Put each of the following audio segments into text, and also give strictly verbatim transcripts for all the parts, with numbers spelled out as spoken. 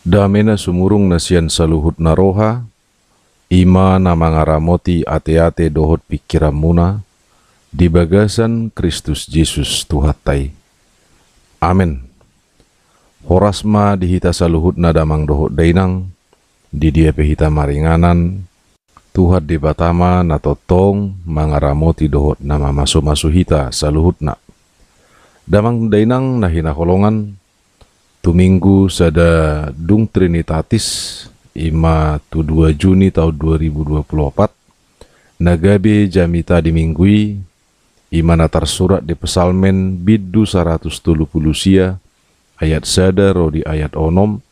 Dame na sumurung na sian saluhut na roha, i ma na mangaramoti ateate dohot pingkiranmuna, di bagasan Kristus Jesus Tuhanta i. Amen. Horas ma di hita saluhutna damang dohot dainang, di dia pe hita maringanan, Tuhan Debata ma na tongtong mangaramoti dohot na mamasumasu hita saluhutna. Damang dainang na hinaholongan, tu Minggu sada dung Trinitatis, i ma tu dua Juni taon dua ribu dua puluh opat, na gabe jamita di Minggu i, i ma na tarsurat di Psalmen bindu saratus tolu pulu sia, ayat sada ro di ayat onom,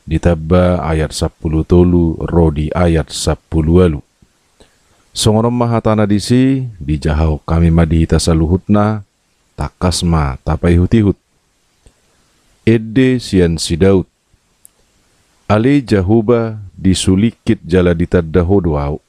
ditamba ayat sampulu tolu ro di ayat sampulu ualu. Songon on ma hatana disi, dijahahon hami ma di hita saluhutna, tangkas ma tapaihutihut. Ende sian si Daud. Ale Jahowa, disulingkit jala ditanda Ho do ahu.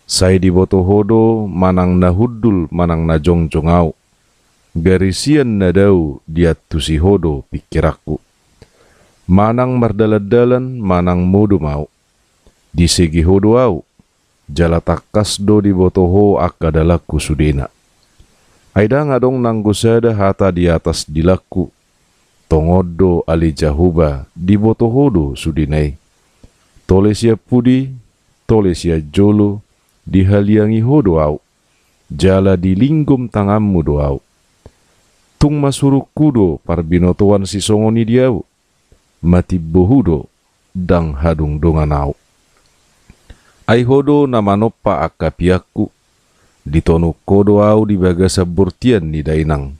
Sai diboto Ho do manang na hundul manang na jongjong ahu. Gari sian na dao diantusi Ho do pingkiranku. Manang mardalandalan manang modom ahu, disege Ho do ahu, jala tangkas do diboto Ho angka dalanku sudena. Ai ndang adong nanggo sada hata di atas dilangku. Tongon do ale Jahowa diboto Ho do sudena i. Tole sian pudi, tole sian jolo, dihaliangi Ho do ahu, jala dilinggom tanganmu do ahu. Tung masurungku do parbinotoan sisongon i di ahu, matimbo Ho do, ndang hadungdungan ahu. Ai Ho do na manompa angka peakku, ditonuk Ho do ahu di bagasan bortian ni dainang.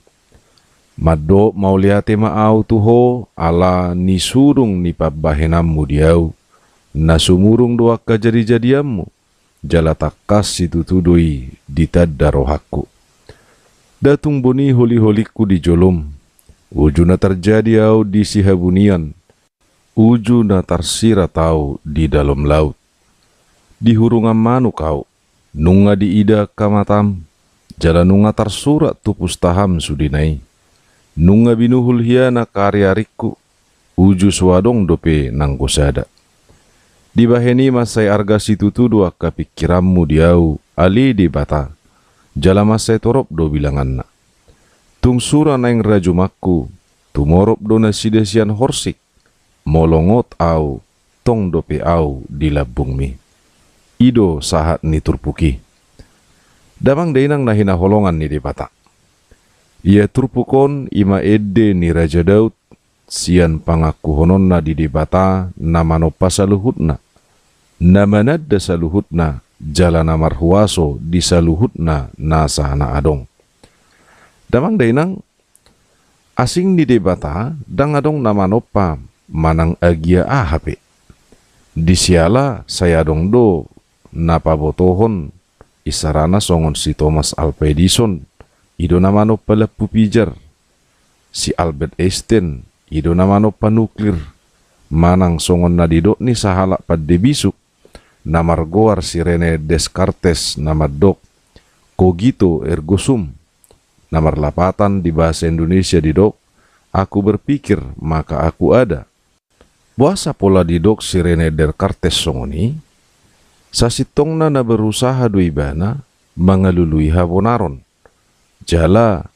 Mandok mauliate ma ahu tu Ho ala ni surung ni pambahenanmu di ahu, na sumurung do angka jadijadianmu, jala tangkas situtu do i ditanda rohangku. Nda tung boni holiholingku di jolom, uju na tarjadi ahu di sihabunian, uju na tarsirat ahu di dalam laut. Di hurungan manuk ahu, nunga diida angka matam, jala nunga tarsurat tu pustaham sudena i. Nunga binuhul hian angka ariaringku, uju so adong dope nanggo sada. Dibahen i mansai arga situtu do angka pingkiranmu di ahu, ale Debata, jala mansai torop do bilanganna. Tung sura naeng rajumanku, tumorop do nasida sian horsik, molo ngot ahu, tong dope ahu di lambungmi. I do sahat ni turpuk i. Damang dainang na hinaholongan ni Debata. Ia turpuk on i ma ende ni Raja Daud, sian pangakuhononna di Debata na manompa saluhutna, na mananda saluhutna, jala na marhuaso di saluhutna nasa na adong. Damang dainang, asing ni Debata ndang adong na manompa manang agia aha pe. Di siala sai adong do na pabotohon, isarana songon si Thomas Alva Edison, i do na manompa lampu pijar. Si Albert Einstein, i do na manompa nuklir. Manang songon na didok ni sahalak pande bisuk, na margoar si René Descartes na mandok, cogito ergo sum, na marlapatan di bahasa Indonesia didok, aku berpikir, maka aku ada. Boasa pola didok si René Descartes songon i? Sasintongna na berusaha do ibana mangalului habonaron. Jala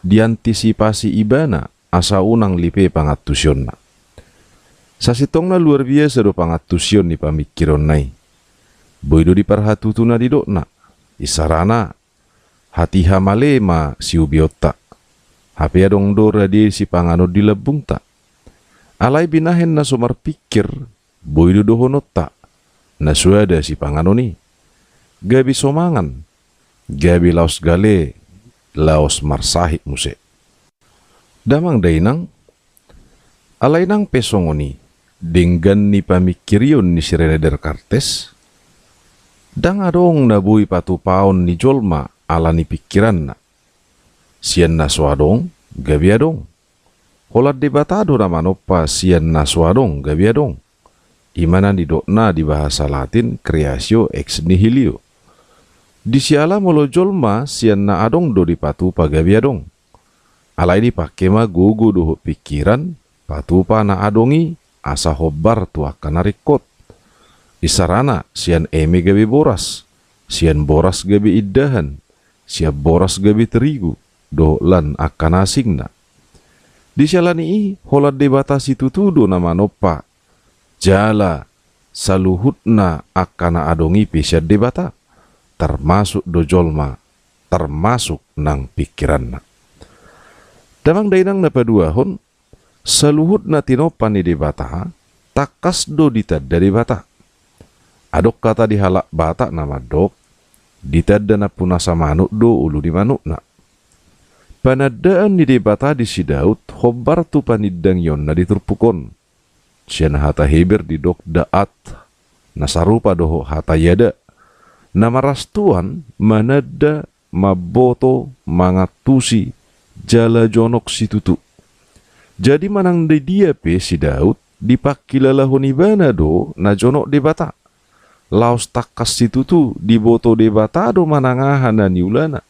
diantisipasi ibana asa unang lipe pangantusionna. Sasintongna luar biasa do pangantusion ni pamingkironna i. Boi do diparhatutu na didokna. Isarana, hatiha male ma siubeonta. Hape adong do rade sipanganon di lambungta. Alai binahen na so marpingkir, boi do dohononta, na so ada sipanganon i. Gabe so mangan, gabe laos gale, laos marsahit muse. Damang dainang, alai nang pe songon i, denggan ni pamingkirion ni si René Descartes, ndang adong na boi patupaon ni jolma ala ni pingkiranna. Sian na so adong, gabe adong. Holan Debata do na manompa sian na so adong gabe adong. I ma na nidokna di bahasa Latin creatio ex nihilo. Di siala molo jolma sian na adong do dipatupa gabe adong. Alai dipangke ma gogo dohot pingkiran patupa na adong i asa hombar tu angka na ringkot. Isarana sian eme gabe boras, sian boras gabe indahan, sian boras gabe terigu, dohot lan angka na asingna. Di siala ni i, holan Debata situtu do na manompa, jala saluhutna angka na adong i pe sian Debata, termasuk do jolma, termasuk nang pingkiranna. Damang dainang na paduahon, saluhut na tinompa ni Debata, tangkas do ditanda Debata. Adong hata di halak Batak na mandok, ditanda nampunasa manuk do ulu ni manukna. Panandaan ni Debata di si Daud hombar tu panindangionna di turpuk on. Sian hata Heber didok da'at, na sarupa dohot hata yada, na marastuan mananda, mamboto, mangantusi, jala jonok situtu. Jadi manang di dia pe si Daud, dipangkilalahon ibana do na jonok Debata. Laos tangkas situtu diboto Debata do manang aha na niulana.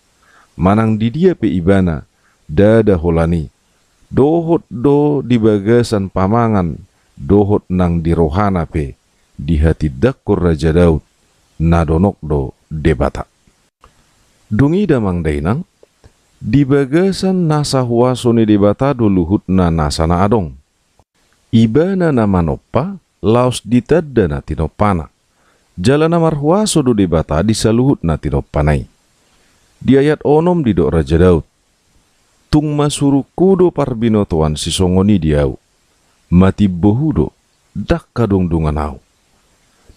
Manang di dia pe ibana, ndada holan i. Dohot do di bagasan pamangan, dohot nang di rohana pe, dihatindangkon Raja Daud, na donok do Debata. Dung i damang dainang, di bagasan nasa huaso ni Debata do luhutna nasa na adong. Ibana na manompa, laos ditanda na tinompana. Jala na marhuaso do Debata di saluhut na tinompana i. Di ayat onom didok Raja Daud, tung masurungku do parbinotoan sisongon i di ahu. Matimbohu do, ndang hadungdungan ahu.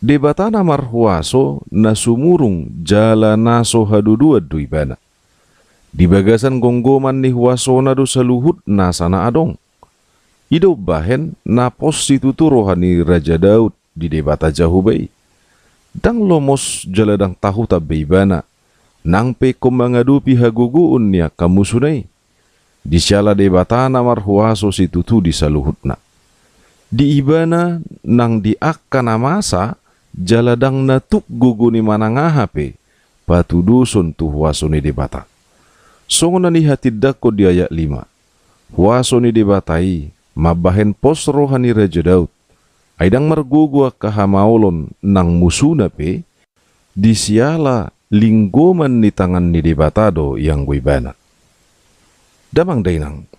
Debata na marhuaso, na sumurung, jala na so hadodoan do ibana. Di bagasan gomgoman ni huasona do saluhut nasa na adong. I do umbahen na pos situtu roha ni Raja Daud di Debata Jahowa i. Ndang lomos jala ndang tahutan be ibana, nang pe ingkon mangadopi hagogoon ni angka musuna i. Di siala Debata na marhuaso situtu di saluhutna. Di ibana nang di angka na masa, jala ndang na tuk gogo ni manang aha pe, patudoson tu huaso ni Debata. Songon na nihatindangkon di ayat lima. Huaso ni Debata i, mambahen pos roha ni Raja Daud. Ai ndang margogo angka hamaolon nang musuna pe, di siala linggoman ni tangan ni Debata do ianggo ibana. Damang dainang.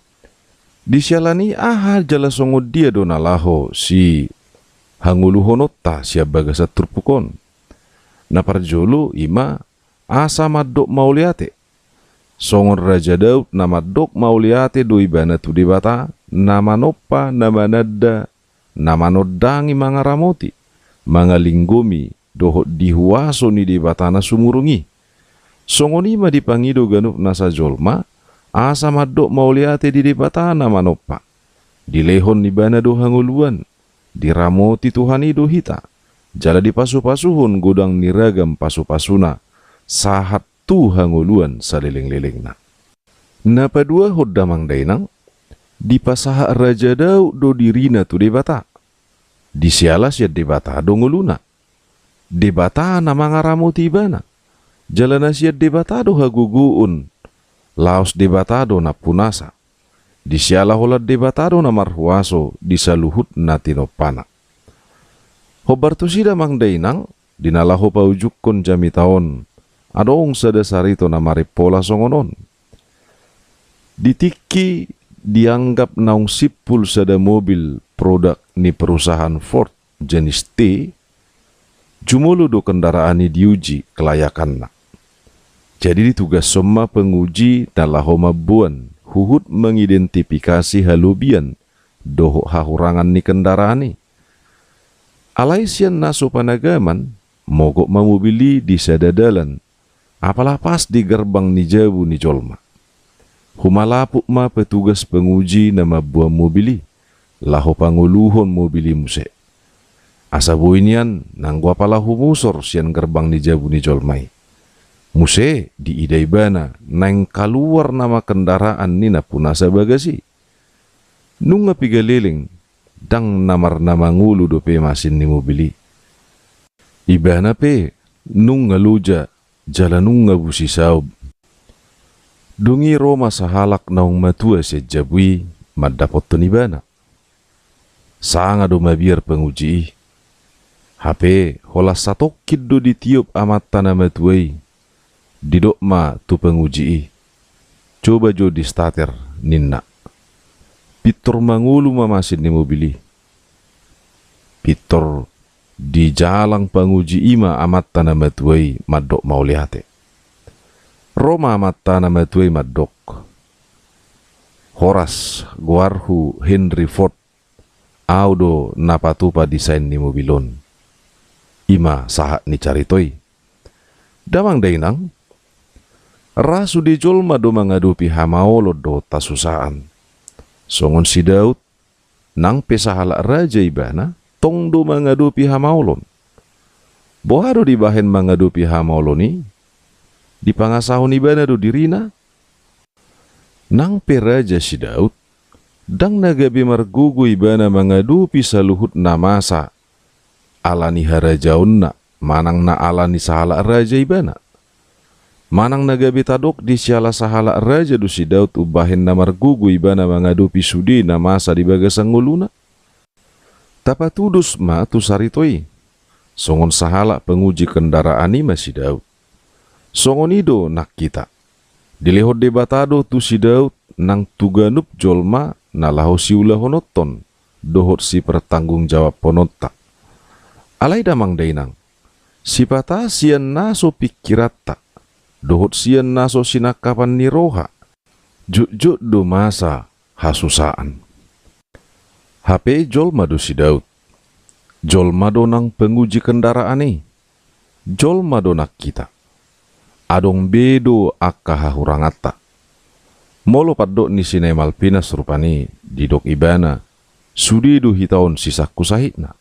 Di siala ni aha jala songon dia do na laho sihangoluhononta sian bagasan turpuk on. Na parjolo i ma asa mandok mauliate. Songon Raja Daud na mandok mauliate do ibana tu Debata, na manompa, na mananda, na manondangi mangaramoti, mangalinggomi, dohot di huaso ni Debata na sumurung i. Songon i ma dipangido ganup nasa jolma, asa mandok mauliate di Debata na manompa. Dilehon ibana do hangoluan, diramoti Tuhan i do hita, jala dipasupasuhon godang ni ragam pasupasuna, sahat tu hangoluan salelenglelengna. Na paduahon damang dainang, dipasahat Raja Daud do dirina tu Debata. Di siala sian Debata do ngoluna. Debata na mangaramoti ibana. Jala na sian Debata do hagogoon, laos Debata do nampunasa. Di siala holan Debata do na marhuaso di saluhut na tinompana. Hombar tusi damang dainang, di na laho paujungkon jamita on, adong sada sarito na marimpola songon on. Di tingki dianggap naung simpul sada mobil produk ni perusahaan Ford jenis T, jumolo do kendaraan i diuji kelayakanna. Jadi ditugashon ma penguji na laho mamboan huhut mengidentifikasi halobian dohot hahurangan ni kendaraan i. Alai sian na so panagaman, mogok ma mobil i di sada dalan, apala pas di gerbang ni jabu ni jolma. Humalaput ma petugas penguji na mamboan mobil i, laho pangoluhon mobil i muse. Asa boi nian nanggo apala humusor sian gerbang ni jabu ni jolma i. Muse diida ibana naeng kaluar nama kendaraan ni nampunasa bagas i. Nunga piga leleng, ndang na marna mangolu dope masin ni mobil i. Ibana pe nunga loja jala nunga busi saob. Dung i ro ma sahalak naung matua sian jabu i mandapothon ibana. Sanga do mabiar panguji i. Hape holan satongkin do ditiop amanta na matua i. Didok ma tu panguji i, "Coba jo di starter," ninna. Pintor mangolu ma masin ni mobil i. Pintor dijalang panguji i ma amanta na matua i mandok mauliate. Ro ma amanta na matua i mandok, "Horas, goarhu Henry Ford. Au do na patupa desain ni mobil on." I ma sahat ni carito i. Damang dainang, ra sude jolma do mangadopi hamaolon dohot hasusaan. Songon si Daud, nang pe sahalak raja ibana, tong do mangadopi hamaolon. Boha do dibahen mangadopi hamaolon i? Dipangasahon ibana do dirina. Nang pe raja si Daud, ndang na gabe margogo ibana mangadopi saluhut na masa ala ni harajaonna, manang na ala ni sahalak raja ibana. Manang na gabe tadok di siala sahalak raja do si Daud umbahen na margogo ibana mangadopi sude na masa di bagasan ngoluna. Tapatudos ma tu sarito i, songon sahalak panguji kendaraan i ma si Daud. Songon i do nang hita. Dilehon Debata do tu si Daud nang tu ganup jolma na laho siulahononton dohot sipertanggungjawabhononta. Alai damang dainang, sipata sian na so pingkiranta dohot sian na so sinangkapan ni roha, jotjot do masa hasusaan. Hape jolma do si Daud. Jolma do nang panguji kendaraan i. Jolma do nang hita. Adong be do angka hahuranganta. Molo pandok ni si Naemal Pinas rupani didok ibana, sude do hita on sisangku sahitna.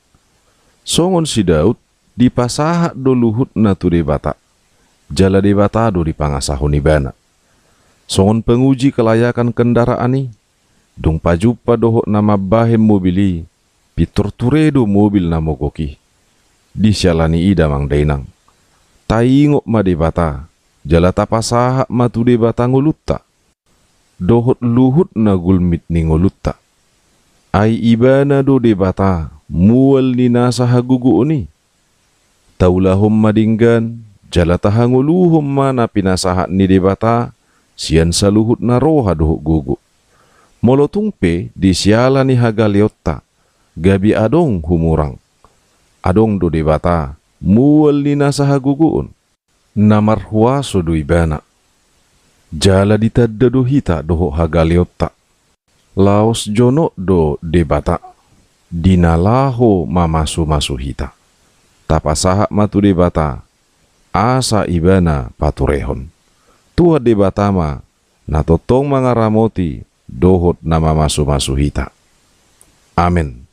Songon si Daud, dipasahat do luhutna tu Debata, jala Debata do dipangasahon ibana. Songon panguji kelayakan kendaraan i, dung pajumpa dohot na mambahen mobil i, pintor ture do mobil na mogok i. Di siala ni i damang dainang, taingot ma Debata, jala tapasahat ma tu Debata ngolunta dohot luhut na gulmit ni ngolunta. Ai ibana do Debata mual ni nasa hagogoon i. Taulahon ma denggan, jala tahangoluhon ma na pinasahat ni Debata sian saluhut na roha dohot gogo. Molo tung pe di siala ni hagaleonta, gabe adong humurang. Adong do Debata mual ni nasa hagogoon. Na marhuaso do ibana. Jala ditanda do hita dohot hagaleonta. Laos jonok do Debata, di na laho mamasumasu hita. Tapasahat ma tu Debata, asa ibana paturehon. Tuhan Debata ma na tongtong mangaramoti dohot na mamasumasu hita. Amen.